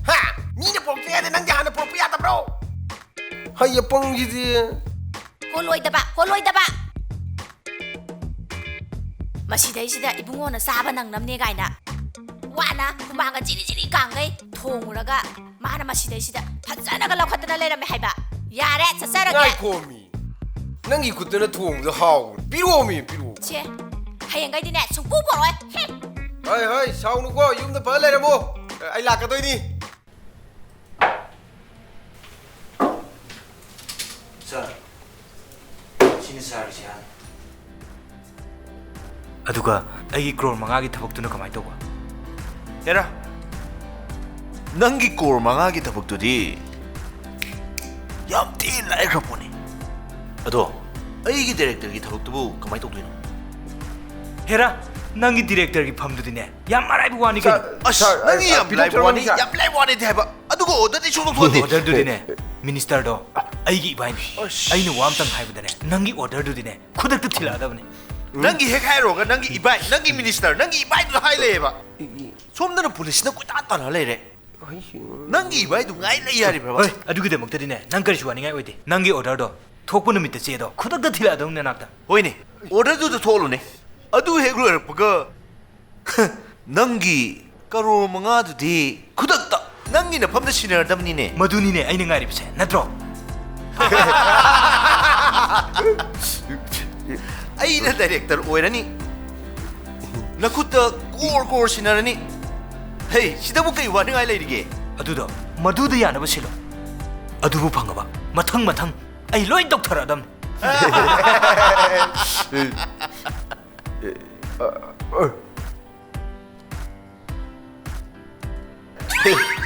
ꯍꯥ? ꯃꯤꯅ ꯄꯨꯔꯛꯇ꯭ꯔꯤꯉꯩꯗ ꯅꯪꯗꯤ ꯍꯥꯟꯅ ꯄꯨꯔꯛꯄ ꯌꯥꯗꯕ꯭ꯔꯣ? ꯍꯩ ꯑꯄꯪꯁꯤꯗꯤ꯫ ꯍꯣꯜꯂꯣꯏꯗꯕ, ꯍꯣꯜꯂꯣꯏꯗꯕ꯫ ꯃꯁꯤꯗꯩꯁꯤꯗ ꯏꯕꯨꯡꯉꯣꯅ ꯆꯥꯕ ꯅꯪꯅꯕꯅꯦ ꯀꯥꯏꯅ ꯋꯥꯅ ꯍꯨꯃꯥꯡꯒ ꯖꯤꯔꯤ ꯖꯤꯔꯤ ꯀꯥꯡꯈꯩ ꯊꯣꯡꯉꯨꯔꯒ ꯃꯥꯅ ꯃꯁꯤꯗꯩꯁꯤꯗ ꯐꯖꯅꯒ ꯂꯧꯈꯠꯇꯅ ꯂꯩꯔꯝꯃꯦ ꯍꯥꯏꯕ꯫ ꯌꯥꯔꯦ, ꯆꯠꯆꯔꯒꯦ꯫ ꯉꯥꯏꯈꯣꯃꯤ, ꯅꯪꯒꯤ ꯈꯨꯠꯇꯨꯅ ꯊꯣꯡꯕꯗꯣ ꯍꯥꯎꯕ꯭ꯔꯣ? ꯄꯤꯔꯛꯑꯣꯃꯤ, ꯄꯤꯔꯛꯑꯣ꯫ ꯁꯦ, ꯍꯌꯦꯡꯈꯩꯗꯤꯅꯦ ꯁꯨꯡꯄꯨ ꯄꯨꯔꯛꯑꯣꯏ꯫ ꯍꯨꯝ꯫ ꯍꯣꯏ, ꯍꯣꯏ, ꯁꯥꯎꯅꯨꯀꯣ, ꯌꯨꯝꯗ ꯐꯖ ꯂꯩꯔꯝꯃꯣ꯫ ꯑꯩ ꯂꯥꯛꯀꯗꯣꯏꯅꯤ꯫ ꯁꯥꯔ, ꯁꯤꯅꯤ ꯁꯥꯔꯒꯤ ꯁꯤꯌꯥꯔ꯫ ꯑꯗꯨꯒ ꯑꯩꯒꯤ ꯀ꯭ꯔꯣꯔ ꯃꯉꯥꯒꯤ ꯊꯕꯛꯇꯨꯅ ꯀꯃꯥꯏꯅ ꯇꯧꯕ? ꯍꯦꯔꯥ, ꯅꯪꯒꯤ ꯀ꯭ꯔꯣꯔ ꯃꯉꯥꯒꯤ ꯊꯕꯛꯇꯨꯗꯤ ꯌꯥꯝ ꯊꯤꯅ ꯂꯥꯏꯈ꯭ꯔ ꯄꯣꯠꯅꯤ꯫ ꯑꯗꯣ ꯑꯩꯒꯤ ꯗꯥꯏꯔꯦꯛꯇꯔꯒꯤ ꯊꯕꯛꯇꯨꯕꯨ ꯀꯃꯥꯏꯅ ꯇꯧꯗꯣꯏꯅꯣ? ꯍꯦꯔꯥ, ꯅꯪꯒꯤ ꯗꯥꯏꯔꯦꯛꯇꯔꯒꯤ ꯐꯝꯗꯨꯗꯤꯅꯦ, ꯌꯥꯝ ꯑꯔꯥꯏꯕ ꯋꯥꯅꯤ ꯀꯩꯅꯣ꯫ ꯁꯥꯔ, ꯑꯁ, ꯁꯥꯔ, ꯅꯪꯒꯤ ꯑ, ꯌꯥꯝ ꯂꯥꯏꯕ ꯄꯤꯊꯣꯛꯆꯔꯝꯃꯤ, ꯋꯥꯅꯤ, ꯁꯥꯔ꯫ ꯌꯥꯝ ꯂꯥꯏꯕ ꯋꯥꯅꯤꯗꯤ ꯍꯥꯏꯕ꯫ ꯑꯗꯨꯒ ꯑꯣꯔꯗꯔꯗꯤ ꯁꯨꯡꯂꯧ ꯂꯧꯗꯦ꯫ ꯑꯣꯔꯗꯔꯗꯨꯗꯤꯅꯦ, ꯃꯤꯅꯤꯁꯇꯔꯗꯣ ꯑꯩꯒꯤ ꯏꯕꯥꯏꯅꯤ꯫ ꯑꯁ꯫ ꯑꯩꯅ ꯋꯥ ꯑꯝꯇꯪ ꯍꯥꯏꯕꯗꯅꯦ, ꯅꯪꯒꯤ ꯑꯣꯔꯗꯔꯗꯨꯗꯤꯅꯦ ꯈꯨꯗꯛꯇ ꯊꯤꯜꯂꯛꯑꯗꯕꯅꯦ꯫ ꯅꯪꯒꯤ ꯍꯦꯛ ꯍꯥꯏꯔꯨꯔꯒ ꯅꯪꯒꯤ ꯏꯕꯥꯏ, ꯅꯪꯒꯤ ꯃꯤꯅꯤꯁꯇꯔ, ꯅꯪꯒꯤ ꯏꯕꯥꯏꯗꯨꯗ ꯍꯥꯏ ꯂꯩꯌꯦꯕ꯫ ꯁꯣꯝꯗꯅ ꯄꯨꯂꯤꯁꯅ ꯀꯣꯏꯇꯥꯟ ꯇꯥꯟꯅ ꯂꯩꯔꯦ꯫ ꯅꯪꯒꯤ ꯏꯕꯥꯏꯗꯨ ꯉꯥꯏ ꯂꯩ ꯌꯥꯔꯤꯕ꯭ꯔꯕ? ꯍꯣꯏ, ꯑꯗꯨꯒꯤꯗꯃꯛꯇꯗꯤꯅꯦ, ꯅꯪ ꯀꯔꯤꯁꯨ ꯋꯥꯅꯤꯡꯉꯥꯏ ꯑꯣꯏꯗꯦ꯫ ꯅꯪꯒꯤ ꯑꯣꯔꯗꯔꯗꯣ ꯊꯣꯛꯄ ꯅꯨꯃꯤꯠꯇ ꯆꯦꯗꯣ ꯈꯨꯗꯛꯇ ꯊꯤꯜꯂꯛꯑꯗꯧꯅꯤ ꯅꯅꯥꯛꯇ꯫ ꯍꯣꯏꯅꯦ, ꯑꯣꯔꯗꯔꯗꯨꯗ ꯊꯣꯛꯍꯜꯂꯨꯅꯦ꯫ ꯑꯗꯨ ꯍꯦꯛ ꯂꯣꯏꯔꯛꯄꯒ ꯅꯪꯒꯤ ꯀꯔꯣꯔ ꯃꯉꯥꯗꯨꯗꯤ ꯈꯨꯗꯛꯇ ꯅꯪꯒꯤ ꯅꯐꯝꯗ ꯁꯤꯟꯅꯔꯗꯕꯅꯤꯅꯦ꯫ ꯃꯗꯨꯅꯤꯅꯦ ꯑꯩꯅ ꯉꯥꯏꯔꯤꯕꯁꯦ, ꯅꯠꯇ꯭ꯔꯣ? ꯑꯩꯅ ꯗꯥꯏꯔꯦꯛꯇꯔ ꯑꯣꯏꯔꯅꯤ, ꯅꯈꯨꯠꯇ ꯀ꯭ꯔꯣꯔ ꯀ꯭ꯔꯣꯔ ꯁꯤꯟꯅꯔꯅꯤ꯫ ꯍꯦ, ꯁꯤꯗꯕꯨ ꯀꯩ ꯋꯥꯅꯤꯡꯉꯥꯏ ꯂꯩꯔꯤꯒꯦ? ꯑꯗꯨꯗꯣ, ꯃꯗꯨꯗ ꯌꯥꯅꯕ ꯁꯤꯜꯂꯣ꯫ ꯑꯗꯨꯕꯨ ꯐꯪꯉꯕ, ꯃꯊꯪ ꯃꯊꯪ ꯑꯩ ꯂꯣꯏ ꯇꯧꯊꯔꯛꯑꯗꯝꯅꯤ꯫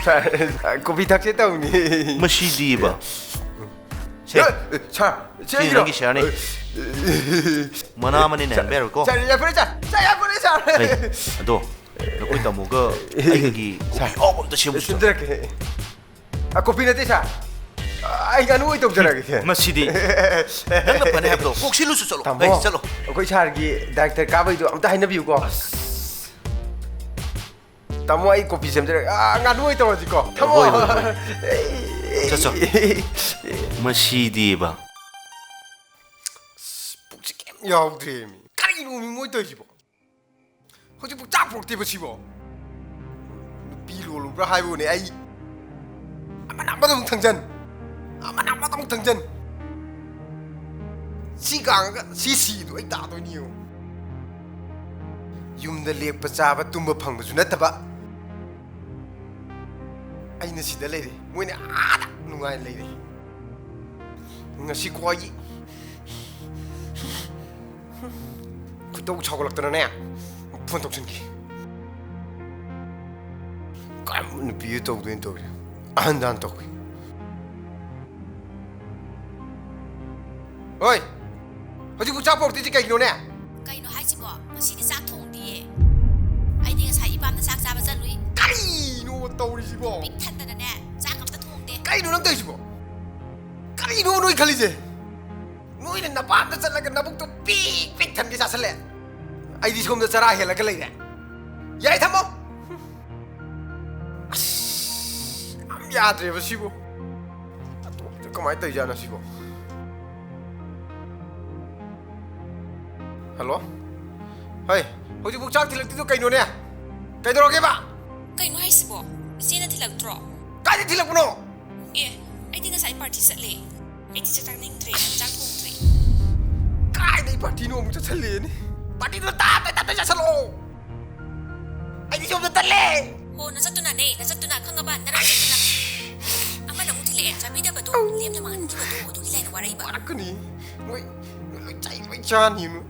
ꯁꯥꯔ, ꯁꯥꯔ, ꯀꯣꯐꯤ ꯊꯛꯁꯦ ꯇꯧꯅꯤ꯫ ꯃꯁꯤꯗꯤꯕ꯫ ꯁꯦ꯫ ꯑꯦ, ꯁꯥꯔ, ꯁꯤ ꯁꯤ ꯑꯩꯒꯤꯔꯣ? ꯅꯪꯒꯤ ꯁꯤꯌꯥꯔꯅꯤ꯫ ꯃꯅꯥ ꯑꯃꯅꯤ ꯁꯥꯔ, ꯅꯩꯍꯟꯕ ꯌꯥꯔꯣꯏꯀꯣ? ꯁꯥꯔ, ꯌꯥꯐꯔꯦ, ꯁꯥꯔ, ꯁꯥꯔ, ꯌꯥꯐꯔꯦ, ꯁꯥꯔ꯫ ꯍꯩ, ꯑꯗꯣ, ꯅꯈꯣꯏ ꯇꯥꯃꯣꯒ ꯑꯩꯒꯤ ꯀꯣꯐꯤ ꯁꯥꯔ, ꯑꯍꯥꯎꯕ ꯑꯝꯇ ꯁꯦꯝꯃꯨꯆꯣ꯫ ꯁꯦꯝꯖꯔꯛꯀꯦ꯫ ꯑ, ꯀꯣꯐꯤ ꯅꯠꯇꯦ, ꯁꯥꯔ꯫ ꯑ, ꯑꯩ ꯉꯥꯅꯨ ꯑꯣꯏ ꯇꯧꯖꯔꯒꯦ, ꯁꯥꯔ꯫ ꯃꯁꯤꯗꯤ ꯅꯪꯅ ꯐꯅꯤ ꯍꯥꯏꯕꯗꯣ ꯀꯣꯛ ꯁꯤꯜꯂꯨꯆꯣ, ꯆꯠꯂꯣ꯫ ꯇꯥꯃꯣ, ꯑꯩ ꯆꯠꯂꯣ꯫ ꯑꯩꯈꯣꯏ ꯁꯥꯔꯒꯤ ꯗꯥꯏꯔꯦꯛꯇꯔ ꯀꯥꯕꯩꯗꯣ ꯑꯝꯇ ꯍꯥꯏꯅꯕꯤꯌꯨꯀꯣ꯫ ꯑꯁ꯫ ꯇꯥꯃꯣ, ꯑꯩ ꯀꯣꯐꯤ ꯁꯦꯝꯖꯔꯒꯦ꯫ ꯑ, ꯉꯥꯅꯨ ꯑꯣꯏ ꯇꯧꯔꯁꯤꯀꯣ꯫ ꯊꯝꯃꯣ꯫ ꯍꯣꯏ, ꯍꯣꯏ, ꯍꯣꯏ꯫ ꯑꯩ, ꯆꯠꯆꯣ꯫ ꯃꯁꯤꯗꯤꯕ꯫ ꯑꯁ, ꯄꯨꯛꯁꯦ ꯀꯩꯝ ꯌꯥꯎꯗ꯭ꯔꯦꯃꯤ꯫ ꯀꯔꯤꯅꯣꯃꯤ ꯃꯣꯏ ꯇꯧꯔꯤꯁꯤꯕꯣ? ꯍꯧꯖꯤꯛꯄꯨ ꯆꯥꯛ ꯄꯨꯔꯛꯇꯦꯕ ꯁꯤꯕꯣ? ꯅꯨꯄꯤ ꯂꯣꯜꯂꯨꯕ꯭ꯔꯥ ꯍꯥꯏꯕꯨꯅꯦ ꯑꯩ꯫ ꯑꯃꯅ ꯑꯃꯗ ꯑꯃꯨꯛ ꯊꯪꯖꯟ, ꯑꯃꯅ ꯑꯃꯗ ꯑꯃꯨꯛ ꯊꯪꯖꯟ꯫ ꯁꯤ ꯀꯥꯡꯉꯒ ꯁꯤ ꯁꯤꯗꯣ ꯑꯩ ꯇꯥꯗꯣꯏꯅꯤ ꯌꯦꯡꯉꯨ꯫ ꯌꯨꯝꯗ ꯂꯦꯛꯄ ꯆꯥꯕ ꯇꯨꯝꯕ ꯐꯪꯕꯁꯨ ꯅꯠꯇꯕ꯫ ꯑꯩꯅ ꯁꯤꯗ ꯂꯩꯔꯦ, ꯃꯣꯏꯅ ꯑꯥꯗ ꯅꯨꯡꯉꯥꯏꯅ ꯂꯩꯔꯦ꯫ ꯉꯁꯤ ꯈ꯭ꯋꯥꯏꯒꯤ ꯈꯣꯏꯗꯧ ꯁꯥꯎꯒꯠꯂꯛꯇꯅꯅꯦ, ꯐꯣꯟ ꯇꯧꯁꯟꯈꯤ꯫ ꯀꯔꯝꯕ ꯅꯨꯄꯤꯗ ꯇꯧꯗꯣꯏꯅꯣ ꯇꯧꯔꯤ? ꯑꯍꯟꯗ ꯍꯥꯟꯅ ꯇꯧꯒꯦ꯫ ꯍꯣꯏ, ꯍꯧꯖꯤꯛꯄꯨ ꯆꯥꯛ ꯄꯨꯔꯛꯇ꯭ꯔꯤꯁꯤ ꯀꯩꯒꯤꯅꯣꯅꯦ? ꯀꯩꯅꯣ ꯍꯥꯏꯁꯤꯕꯣ? ꯉꯁꯤꯗꯤ ꯆꯥꯛ ꯊꯣꯡꯗꯤꯌꯦ꯫ ꯑꯩꯗꯤ ꯉꯁꯥꯏ ꯏꯄꯥꯝꯗ ꯆꯥꯛ ꯆꯥꯕ ꯆꯠꯂꯨꯏ꯫ ꯀꯔꯤꯅꯣ ꯇꯧꯔꯤꯁꯤꯕꯣ? ꯄꯤꯛ ꯊꯟꯗꯅꯅꯦ, ꯆꯥꯛ ꯑꯝꯇ ꯊꯣꯡꯗꯦ꯫ ꯀꯩꯅꯣ ꯅꯪ ꯇꯧꯔꯤꯁꯤꯕꯣ? ꯀꯔꯤꯅꯣ ꯅꯣꯏ ꯈꯜꯂꯤꯁꯦ? ꯅꯣꯏꯅ ꯅꯄꯥꯝꯗ ꯆꯠꯂꯒ ꯅꯕꯨꯛꯇꯣ ꯄꯤꯛ ꯄꯤꯛ ꯊꯟꯒꯦ ꯆꯥꯁꯜꯂꯦ꯫ ꯑꯩꯗꯤ ꯁꯣꯝꯗ ꯆꯔꯥ ꯍꯦꯜꯂꯒ ꯂꯩꯔꯦ꯫ ꯌꯥꯔꯦ, ꯊꯝꯃꯣ꯫ ꯑꯁ, ꯌꯥꯝ ꯌꯥꯗ꯭ꯔꯦꯕ ꯁꯤꯕꯨ꯫ ꯑꯇꯣꯞꯄꯗ ꯀꯃꯥꯏꯅ ꯇꯧꯔꯤꯖꯥꯠꯅꯣ ꯁꯤꯕꯣ? ꯍꯜꯂꯣ? ꯍꯩ, ꯍꯧꯖꯤꯛꯐꯥꯎ ꯆꯥꯛ ꯊꯤꯜꯂꯛꯇ꯭ꯔꯤꯗꯣ ꯀꯩꯅꯣꯅꯦ? ꯀꯩꯗꯧꯔꯒꯦꯕ? ꯀꯩꯅꯣ ꯍꯥꯏꯁꯤꯕꯣ? ꯏꯆꯦꯅ ꯊꯤꯜꯂꯛꯇ꯭ꯔꯣ? ꯀꯥꯏꯗ ꯊꯤꯜꯂꯛꯄꯅꯣ? ꯑꯦ, ꯑꯩꯗꯤ ꯉꯁꯥꯏ ꯄꯥꯔꯇꯤ ꯆꯠꯂꯦ꯫ ꯑꯩꯗꯤ ꯆꯥꯛ ꯆꯥꯅꯤꯡꯗ꯭ꯔꯦ, ꯆꯥꯛ ꯊꯣꯡꯗ꯭ꯔꯦ꯫ ꯀꯥꯏꯗꯩ ꯄꯥꯔꯇꯤꯅꯣ ꯑꯃꯨꯛ ꯆꯠꯁꯜꯂꯦꯅꯦ? ꯄꯥꯔꯇꯤꯗꯣ ꯇꯥꯞ ꯇꯥꯞ ꯇꯥꯞ ꯇꯥꯞ ꯆꯠꯁꯜꯂꯣ꯫ ꯑꯩꯗꯤ ꯁꯣꯝꯗ ꯇꯜꯂꯦ꯫ ꯍꯣ, ꯅꯆꯠꯇꯨꯅꯅꯦ, ꯅꯆꯠꯇꯨꯅ, ꯈꯪꯉꯕ? ꯅꯔꯥꯏ ꯆꯠꯇꯨꯅ꯫ ꯑꯃꯅ ꯑꯃꯨꯛ ꯊꯤꯜꯂꯛꯑꯦ, ꯆꯥꯕꯤꯗꯕꯗꯣ, ꯂꯦꯝꯅ ꯃꯥꯡꯍꯟꯈꯤꯕꯗꯣ, ꯑꯗꯨꯒꯤ ꯂꯥꯏꯅ ꯋꯥꯔꯛꯏꯕ꯫ ꯋꯥꯔꯛꯀꯅꯤ꯫ ꯅꯣꯏ, ꯅꯣꯏ ꯂꯣꯏ ꯆꯩ ꯂꯣꯏ ꯆꯥꯅꯤ ꯅꯣꯏ꯫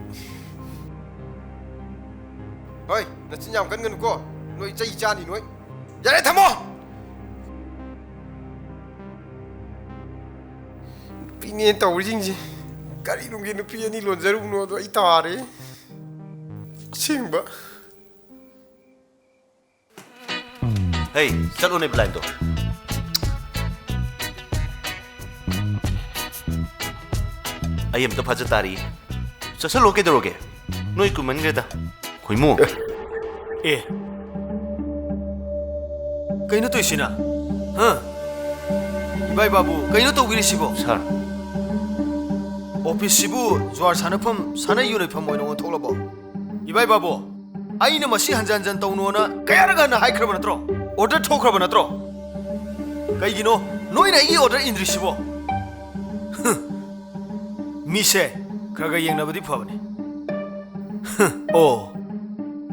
ꯍꯣꯏ, ꯅꯆꯤꯟ ꯌꯥꯝ ꯀꯟꯒꯅꯨꯀꯣ꯫ ꯅꯣꯏ ꯆꯩ ꯆꯥꯅꯤ ꯅꯣꯏ꯫ ꯌꯥꯔꯦ, ꯊꯝꯃꯣ! ꯅꯨꯄꯤꯅꯦ ꯇꯧꯔꯤꯁꯤꯡꯁꯦ꯫ ꯀꯔꯤꯅꯨꯡꯒꯤ ꯅꯨꯄꯤ ꯑꯅꯤ ꯂꯣꯟꯖꯔꯨꯕꯅꯣꯗꯣ ꯑꯩ ꯇꯥꯔꯦ꯫ ꯑꯁꯦꯡꯕ꯫ ꯍꯩ, ꯆꯠꯂꯣꯅꯦ ꯕ꯭ꯂꯥꯏꯟꯗꯣ꯫ ꯑꯩ ꯑꯝꯇ ꯐꯥꯖ ꯇꯥꯔꯤ꯫ ꯆꯠꯁꯜꯂꯣ, ꯀꯩꯗꯧꯔꯒꯦ? ꯅꯣꯏ ꯀꯨꯏꯃꯟꯈ꯭ꯔꯦꯗ꯫ ꯈꯣꯏꯃꯨ꯫ ꯑꯦ꯫ ꯀꯩꯅꯣ ꯇꯧꯏꯁꯤꯅ? ꯍꯥ? ꯏꯕꯥꯏ ꯕꯥꯕꯨ, ꯀꯩꯅꯣ ꯇꯧꯕꯤꯔꯤꯁꯤꯕꯣ? ꯁꯥꯔ꯫ ꯑꯣꯐꯤꯁꯁꯤꯕꯨ ꯖꯨꯋꯥꯔ ꯁꯥꯟꯅꯐꯝ, ꯁꯥꯟꯅ ꯌꯨꯅꯩꯐꯝ ꯑꯣꯏꯅ ꯑꯣꯟꯊꯣꯛꯂꯕꯣ? ꯏꯕꯥꯏ ꯕꯥꯕꯨ, ꯑꯩꯅ ꯃꯁꯤ ꯍꯟꯖꯟ ꯍꯟꯖꯟ ꯇꯧꯅꯣꯅ ꯀꯌꯥꯔꯛ ꯍꯟꯅ ꯍꯥꯏꯈ꯭ꯔꯕ ꯅꯠꯇ꯭ꯔꯣ? ꯑꯣꯔꯗꯔ ꯊꯣꯛꯈ꯭ꯔꯕ ꯅꯠꯇ꯭ꯔꯣ? ꯀꯩꯒꯤꯅꯣ ꯅꯣꯏꯅ ꯑꯩꯒꯤ ꯑꯣꯔꯗꯔ ꯏꯟꯗ꯭ꯔꯤꯁꯤꯕꯣ? ꯍꯨꯝ꯫ ꯃꯤꯁꯦ ꯈꯔ ꯈꯔ ꯌꯦꯡꯅꯕꯗꯤ ꯐꯕꯅꯤ꯫ ꯍꯨꯝ꯫ ꯑꯣ,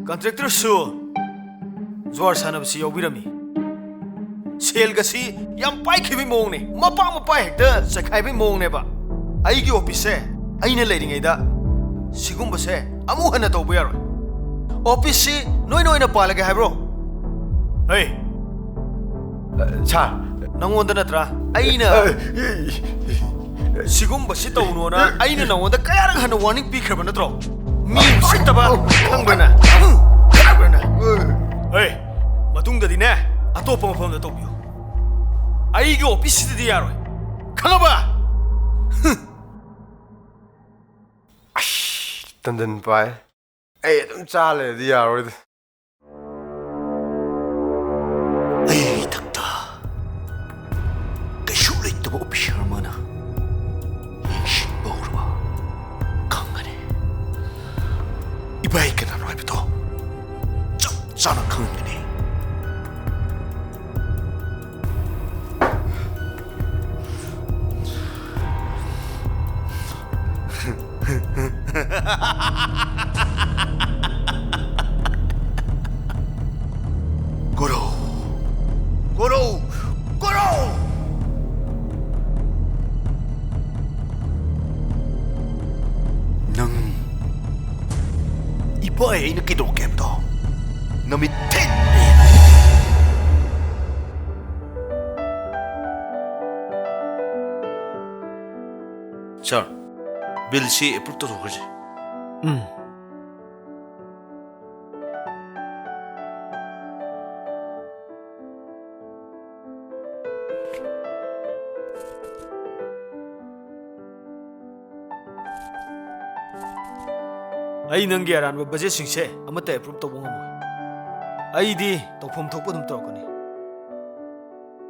ꯀꯟꯇ꯭ꯔꯦꯛꯇꯔꯁꯨ ꯖꯨꯋꯥꯔ ꯁꯥꯟꯅꯕꯁꯤ ꯌꯥꯎꯕꯤꯔꯝꯃꯤ꯫ ꯁꯦꯜꯒꯁꯤ ꯌꯥꯝ ꯄꯥꯏꯈꯤꯕꯒꯤ ꯃꯑꯣꯡꯅꯦ꯫ ꯃꯄꯥ ꯃꯄꯥ ꯍꯦꯛꯇ ꯆꯥꯏꯈꯥꯏꯕꯒꯤ ꯃꯑꯣꯡꯅꯦꯕ꯫ ꯑꯩꯒꯤ ꯑꯣꯐꯤꯁꯁꯦ ꯑꯩꯅ ꯂꯩꯔꯤꯉꯩꯗ ꯁꯤꯒꯨꯝꯕꯁꯦ ꯑꯃꯨꯛ ꯍꯟꯅ ꯇꯧꯕ ꯌꯥꯔꯣꯏ꯫ ꯑꯣꯐꯤꯁꯁꯤ ꯅꯣꯏꯅ ꯑꯣꯏꯅ ꯄꯥꯜꯂꯒꯦ ꯍꯥꯏꯕ꯭ꯔꯣ? ꯍꯦ! ꯁꯥꯔ꯫ ꯅꯪꯉꯣꯟꯗ ꯅꯠꯇ꯭ꯔꯥ ꯑꯩꯅ ꯑ, ꯁꯤꯒꯨꯝꯕꯁꯤ ꯇꯧꯅꯣꯅ ꯑꯩꯅ ꯅꯪꯉꯣꯟꯗ ꯀꯌꯥꯔꯛ ꯍꯟꯅ ꯋꯥꯔꯅꯤꯡ ꯄꯤꯈ꯭ꯔꯕ ꯅꯠꯇ꯭ꯔꯣ? ꯃꯤ ꯎꯁꯤꯠꯇꯕ ꯈꯪꯕ꯭ꯔꯅ? ꯈꯪꯕ꯭ꯔꯅ? ꯍꯦ! ꯃꯇꯨꯡꯗꯗꯤꯅꯦ, ꯑꯇꯣꯞꯄ ꯃꯐꯝꯗ ꯇꯧꯕꯤꯌꯨ꯫ ꯑꯩꯒꯤ ꯑꯣꯐꯤꯁꯁꯤꯗꯗꯤ ꯌꯥꯔꯣꯏ꯫ ꯈꯪꯉꯕ? ꯑꯁ, ꯇꯟꯗꯟ ꯄꯥꯏ꯫ ꯑꯩ ꯑꯗꯨꯝ ꯆꯥ ꯂꯩꯔꯗꯤ ꯌꯥꯔꯣꯏꯗ꯫ ꯑꯩ ꯏꯊꯛꯇ ꯀꯩꯁꯨ ꯂꯩꯇꯕ ꯑꯣꯐꯤꯁꯔ ꯑꯃꯅ ꯌꯦꯡꯁꯤꯟꯕ ꯍꯧꯔꯕ ꯈꯪꯒꯅꯤ꯫ ꯏꯕꯥꯏ ꯀꯅꯥꯅꯣ ꯍꯥꯏꯕꯗꯣ ꯆꯞ ꯆꯥꯅ ꯈꯪꯍꯟꯒꯅꯤ꯫ ꯒꯨꯔꯨ! ꯒꯨꯔꯨ! ꯒꯨꯔꯨ! ꯅꯪ ꯏꯕꯥꯏ ꯑꯩꯅ ꯀꯩꯗꯧꯔꯛꯀꯦ ꯍꯥꯏꯕꯗꯣ ꯅꯃꯤꯠ ꯊꯦꯡꯅ ꯌꯦꯡꯉꯨ꯫ ꯁꯥꯔ, ꯕꯤꯜꯁꯤ ꯑꯦꯄ꯭ꯔꯨꯞ ꯇꯧꯊꯣꯛꯈ꯭ꯔꯁꯤ꯫ ꯎꯝ꯫ ꯑꯩ ꯅꯪꯒꯤ ꯑꯔꯥꯟꯕ ꯕꯖꯦꯠꯁꯤꯡꯁꯦ ꯑꯃꯠꯇ ꯑꯦꯄ꯭ꯔꯨꯞ ꯇꯧꯕ ꯉꯝꯃꯣꯏ꯫ ꯑꯩꯗꯤ ꯇꯧꯐꯝ ꯊꯣꯛꯄ ꯑꯗꯨꯝ ꯇꯧꯔꯛꯀꯅꯤ꯫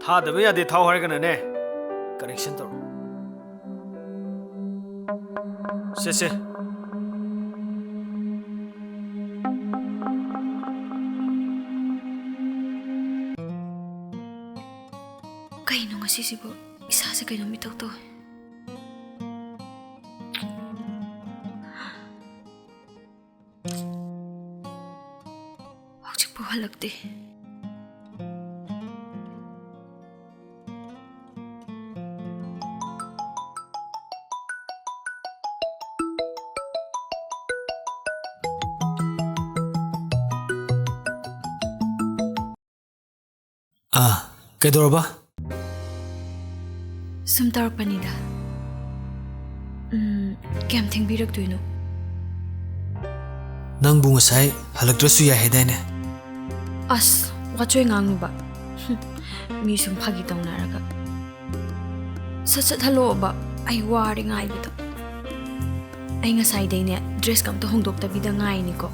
ꯊꯥꯗꯕ ꯌꯥꯗꯦ ꯊꯥꯎ ꯍꯥꯏꯔꯒꯅꯅꯦ, ꯀꯔꯦꯛꯁꯟ ꯇꯧꯔꯣ꯫ ꯁꯦ, ꯁꯦ꯫ ꯀꯩꯅꯣ ꯉꯁꯤꯁꯤꯕꯨ? ꯏꯁꯥꯁꯦ ꯀꯩꯅꯣꯝ ꯏꯇꯧ ꯇꯧꯋꯦ꯫ ꯍꯧꯖꯤꯛꯐꯥꯎ ꯍꯜꯂꯛꯇꯦ꯫ ꯑꯥ, ꯀꯩꯗꯧꯔꯕ? ꯁꯨꯝ ꯇꯧꯔꯛꯄꯅꯤꯗ꯫ ꯎꯝ, ꯀꯌꯥꯝ ꯊꯦꯡꯕꯤꯔꯛꯇꯣꯏꯅꯣ? ꯅꯪꯕꯨ ꯉꯁꯥꯏ ꯍꯜꯂꯛꯇ꯭ꯔꯁꯨ ꯌꯥꯏ ꯍꯥꯏꯗꯥꯏꯅꯦ? ꯑꯁ, ꯋꯥꯆꯣꯏ ꯉꯥꯡꯅꯨꯕ꯫ ꯍꯨꯝ, ꯃꯤ ꯁꯨꯝ ꯐꯥꯒꯤ ꯇꯧꯅꯔꯒ꯫ ꯁꯠ ꯁꯠ ꯍꯜꯂꯛꯑꯣꯕ, ꯑꯩ ꯋꯥꯔꯦ ꯉꯥꯏꯕꯗ꯫ ꯑꯩ ꯉꯁꯥꯏꯗꯩꯅꯦ ꯗ꯭ꯔꯦꯁꯀ ꯑꯝꯇ ꯍꯣꯡꯗꯣꯛꯇꯕꯤꯗ ꯉꯥꯏꯅꯤꯀꯣ꯫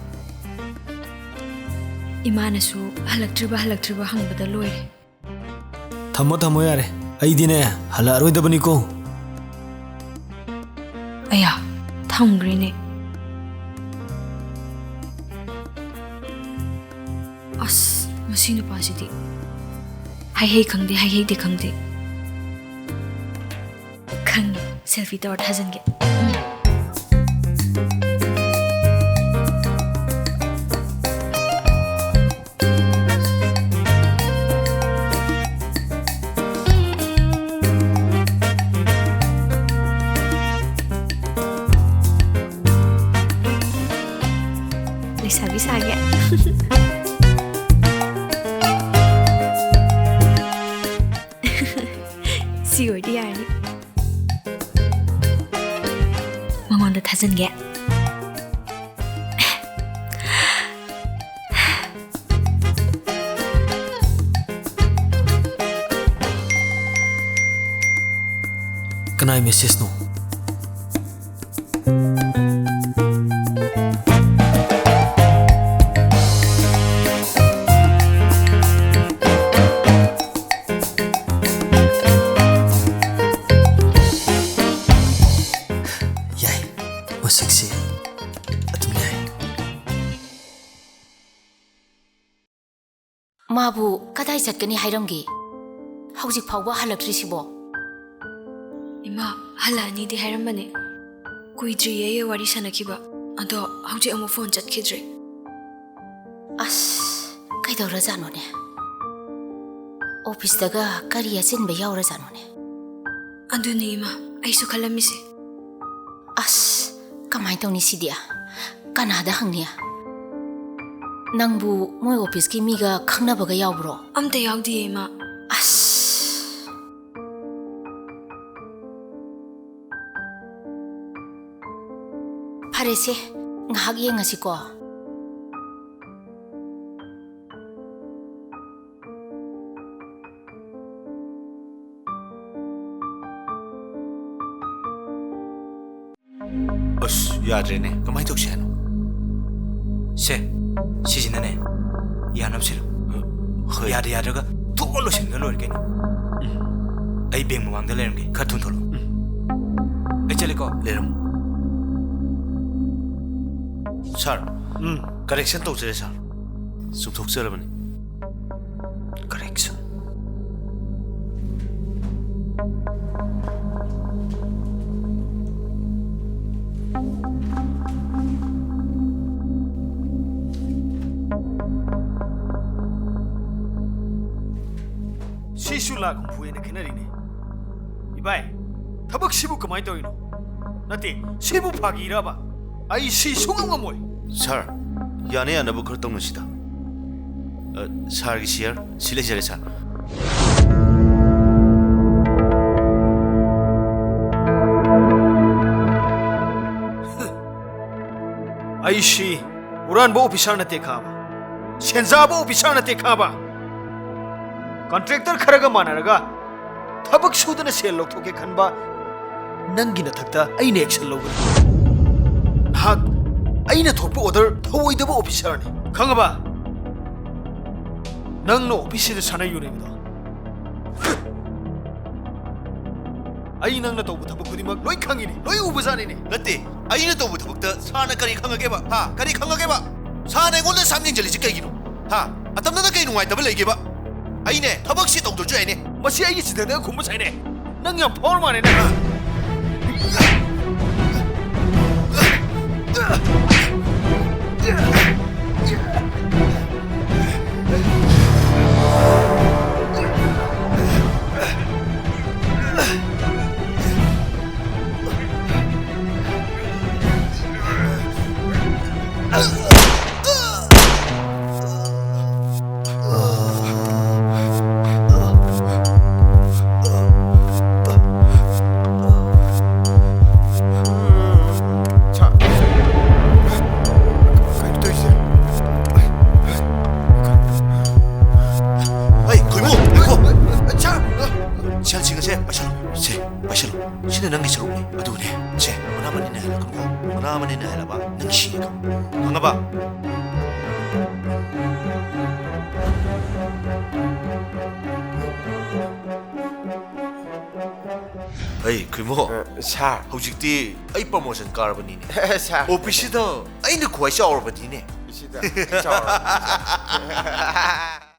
ꯏꯃꯥꯅꯁꯨ ꯍꯜꯂꯛꯇ꯭ꯔꯤꯕ ꯍꯜꯂꯛꯇ꯭ꯔꯤꯕ ꯍꯪꯕꯗ ꯂꯣꯏꯔꯦ꯫ ꯊꯝꯃꯣ, ꯊꯝꯃꯣ, ꯌꯥꯔꯦ꯫ ꯑꯩꯗꯤꯅꯦ, ꯍꯜꯂꯛꯑꯔꯣꯏꯗꯕꯅꯤꯀꯣ꯫ ꯑꯌꯥ, ꯊꯝꯈ꯭ꯔꯦꯅꯦ꯫ ꯑꯁ, ꯃꯁꯤ ꯅꯨꯄꯥꯁꯤꯗꯤ ꯍꯥꯏꯍꯩ ꯈꯪꯗꯦ, ꯍꯥꯏꯍꯩꯗꯦ ꯈꯪꯗꯦ꯫ ꯈꯪꯉꯦ, ꯁꯦꯜꯐꯤ ꯇꯧꯔ ꯊꯥꯖꯤꯟꯒꯦ꯫ ꯂꯩꯁꯥꯕꯤ ꯁꯥꯒꯦ꯫ ꯁꯤ ꯑꯣꯏꯔꯗꯤ ꯌꯥꯔꯅꯤ꯫ ꯃꯉꯣꯟꯗ ꯊꯥꯖꯤꯟꯒꯦ꯫ ꯀꯅꯥꯏ ꯃꯦꯁꯦꯖꯅꯣ? ꯃꯥꯕꯨ ꯀꯗꯥꯏ ꯆꯠꯀꯅꯤ ꯍꯥꯏꯔꯝꯒꯦ? ꯍꯧꯖꯤꯛ ꯐꯥꯎꯕ ꯍꯜꯂꯛꯇ꯭ꯔꯤꯁꯤꯕꯣ? ꯏꯃꯥ, ꯍꯜꯂꯛꯑꯅꯤꯗꯤ ꯍꯥꯏꯔꯝꯕꯅꯦ꯫ ꯀꯨꯏꯗ꯭ꯔꯤꯌꯦ ꯑꯩꯒ ꯋꯥꯔꯤ ꯁꯥꯟꯅꯈꯤꯕ꯫ ꯑꯗꯣ ꯍꯧꯖꯤꯛ ꯑꯃꯨꯛ ꯐꯣꯟ ꯆꯠꯈꯤꯗ꯭ꯔꯦ꯫ ꯑꯁ, ꯀꯩꯗꯧꯔꯖꯥꯠꯅꯣꯅꯦ? ꯑꯣꯐꯤꯁꯇꯒ ꯀꯔꯤ ꯑꯆꯤꯟꯕ ꯌꯥꯎꯔꯖꯥꯠꯅꯣꯅꯦ? ꯑꯗꯨꯅꯦ ꯏꯃꯥ, ꯑꯩꯁꯨ ꯈꯜꯂꯝꯃꯤꯁꯦ꯫ ꯑꯁ, ꯀꯃꯥꯏꯅ ꯇꯧꯅꯤ ꯁꯤꯗꯤ? ꯀꯅꯥꯗ ꯍꯪꯅꯤ? ꯅꯪꯕꯨ ꯃꯣꯏ ꯑꯣꯐꯤꯁꯀꯤ ꯃꯤꯒ ꯈꯪꯅꯕꯒ ꯌꯥꯎꯕ꯭ꯔꯣ? ꯑꯝꯇ ꯌꯥꯎꯗꯤꯌꯦ ꯏꯃꯥ꯫ ꯑꯁ꯫ ꯐꯔꯦꯁꯦ, ꯉꯥꯏꯍꯥꯛ ꯌꯦꯡꯉꯁꯤꯀꯣ꯫ ꯑꯁ, ꯌꯥꯗ꯭ꯔꯦꯅꯦ꯫ ꯀꯃꯥꯏꯅ ꯇꯧꯁꯦ ꯍꯥꯏꯅꯣ? ꯁꯦ, ꯁꯤꯁꯤꯅꯅꯦ, ꯌꯥꯅꯕ ꯁꯤꯜꯂꯨ꯫ ꯍꯣꯏ꯫ ꯌꯥꯗ ꯌꯥꯗ꯭ꯔꯒ ꯊꯣꯛꯑ ꯂꯣꯏꯁꯤꯟꯒ ꯂꯣꯏꯔꯦ ꯀꯩꯅꯣ꯫ ꯎꯝ꯫ ꯑꯩ ꯕꯦꯡ ꯃꯃꯥꯡꯗ ꯂꯩꯔꯝꯒꯦ, ꯈꯔ ꯊꯨꯅ ꯊꯣꯛꯂꯛꯑꯣ꯫ ꯎꯝ꯫ ꯑꯩ ꯆꯠꯂꯦꯀꯣ꯫ ꯂꯩꯔꯝꯃꯨ꯫ ꯁꯥꯔ, ꯎꯝ꯫ ꯀꯔꯦꯛꯁꯟ ꯇꯧꯖꯔꯦ, ꯁꯥꯔ꯫ ꯆꯨꯝꯊꯣꯛꯆꯔꯕꯅꯤ꯫ ꯀꯔꯦꯛꯁꯟ꯫ ꯁꯤꯁꯨ ꯂꯥꯈ ꯍꯨꯝꯐꯨ ꯍꯦꯟꯅ ꯈꯦꯠꯅꯔꯤꯅꯦ꯫ ꯏꯕꯥꯏ, ꯊꯕꯛꯁꯤꯕꯨ ꯀꯃꯥꯏꯅ ꯇꯧꯔꯤꯅꯣ? ꯅꯠꯇꯦ, ꯁꯤꯕꯨ ꯐꯥꯒꯤꯔꯕ? ꯑꯩ ꯁꯤ ꯁꯨꯡꯉꯝ ꯉꯝꯃꯣꯏ꯫ ꯁꯥꯔ, ꯌꯥꯅ ꯌꯥꯅꯕ ꯈꯔ ꯇꯧꯅꯁꯤꯗ꯫ ꯑ, ꯁꯥꯔꯒꯤ ꯁꯤꯌꯔ ꯁꯤ ꯂꯩꯖꯔꯦ, ꯁꯥꯔ꯫ ꯑꯩꯁꯤ ꯍꯨꯔꯥꯟꯕ ꯑꯣꯐꯤꯁꯥꯔ ꯅꯠꯇꯦ ꯈꯥꯕ, ꯁꯦꯟꯖꯥꯕ ꯑꯣꯐꯤꯁꯥꯔ ꯅꯠꯇꯦ ꯈꯥꯕ꯫ ꯀꯟꯇ꯭ꯔꯦꯛꯇꯔ ꯈꯔꯒ ꯃꯥꯟꯅꯔꯒ ꯊꯕꯛ ꯁꯨꯗꯅ ꯁꯦꯜ ꯂꯧꯊꯣꯛꯀꯦ ꯈꯟꯕ ꯅꯪꯒꯤ ꯅꯊꯛꯇ ꯑꯩꯅ ꯑꯦꯛꯁꯟ ꯂꯧꯒꯅꯤ꯫ ꯅꯍꯥꯛ ꯑꯩꯅ ꯊꯣꯛꯄ ꯑꯣꯔꯗꯔ ꯊꯧꯑꯣꯏꯗꯕ ꯑꯣꯐꯤꯁꯥꯔꯅꯤ, ꯈꯪꯉꯕ? ꯅꯪꯅ ꯑꯣꯐꯤꯁꯁꯤꯗ ꯁꯥꯟꯅ ꯌꯨꯅꯩꯕꯗꯣ, ꯑꯩ ꯅꯪꯅ ꯇꯧꯕ ꯊꯕꯛ ꯈꯨꯗꯤꯡꯃꯛ ꯂꯣꯏ ꯈꯪꯉꯤꯅꯦ, ꯂꯣꯏ ꯎꯕꯖꯥꯠꯅꯤꯅꯦ꯫ ꯅꯠꯇꯦ, ꯑꯩꯅ ꯇꯧꯕ ꯊꯕꯛꯇ ꯁꯥꯔꯅ ꯀꯔꯤ ꯈꯪꯉꯒꯦꯕ? ꯍꯥ? ꯀꯔꯤ ꯈꯪꯉꯒꯦꯕ? ꯁꯥꯔꯅ ꯑꯩꯉꯣꯟꯗ ꯁꯥꯝ ꯌꯦꯡꯁꯤꯜꯂꯤꯁꯤ ꯀꯩꯒꯤꯅꯣ? ꯍꯥ? ꯑꯇꯝꯅꯅ ꯀꯩ ꯅꯨꯡꯉꯥꯏꯇꯕ ꯂꯩꯒꯦꯕ? ꯑꯩꯅꯦ ꯊꯕꯛꯁꯤ ꯇꯧꯗ꯭ꯔꯁꯨ ꯌꯥꯏꯅꯦ꯫ ꯃꯁꯤ ꯑꯩꯒꯤ ꯁꯤꯗꯅ ꯈꯨꯝꯕ ꯁꯥꯏꯅꯦ꯫ ꯅꯪ ꯌꯥꯝ ꯐꯥꯎꯔ ꯃꯥꯜꯂꯦꯅꯦ꯫ ꯁꯥꯔ, ꯀꯩꯅꯣ ꯇꯧꯔꯤꯁꯦ? ꯍꯩ, ꯈꯣꯏꯃꯨ, ꯉꯥꯏꯈꯣ꯫ ꯁꯥꯔ! ꯁꯦꯜꯁꯤꯡ ꯑꯁꯦ ꯄꯥꯏꯁꯜꯂꯣ꯫ ꯁꯦ, ꯄꯥꯏꯁꯜꯂꯣ꯫ ꯁꯤꯅ ꯅꯪꯒꯤ ꯁꯔꯨꯛꯅꯤ꯫ ꯑꯗꯨꯅꯦ꯫ ꯁꯦ, ꯃꯅꯥ ꯃꯅꯤꯟꯅ ꯍꯥꯏꯜꯂꯛꯀꯅꯨꯀꯣ꯫ ꯃꯅꯥ ꯃꯅꯤꯟꯅ ꯍꯥꯏꯜꯂꯕ ꯅꯪ ꯁꯤꯔꯦꯀꯣ꯫ ꯈꯪꯉꯕ? ꯍꯩ, ꯈꯣꯏꯃꯨ꯫ ꯑ, ꯁꯥꯔ꯫ ꯍꯧꯖꯤꯛꯇꯤ ꯑꯩ ꯄ꯭ꯔꯃꯣꯁꯟ ꯀꯥꯔꯕꯅꯤꯅꯦ꯫ ꯁꯥꯔ꯫ ꯑꯣꯐꯤꯁꯁꯤꯗ ꯑꯩꯅ ꯈ꯭ꯋꯥꯏ ꯆꯥꯎꯔꯕꯅꯤꯅꯦ꯫ ꯑꯣꯐꯤꯁꯁꯤꯗ ꯑꯩ ꯆꯥꯎꯔꯕꯅꯤ, ꯁꯥꯔ꯫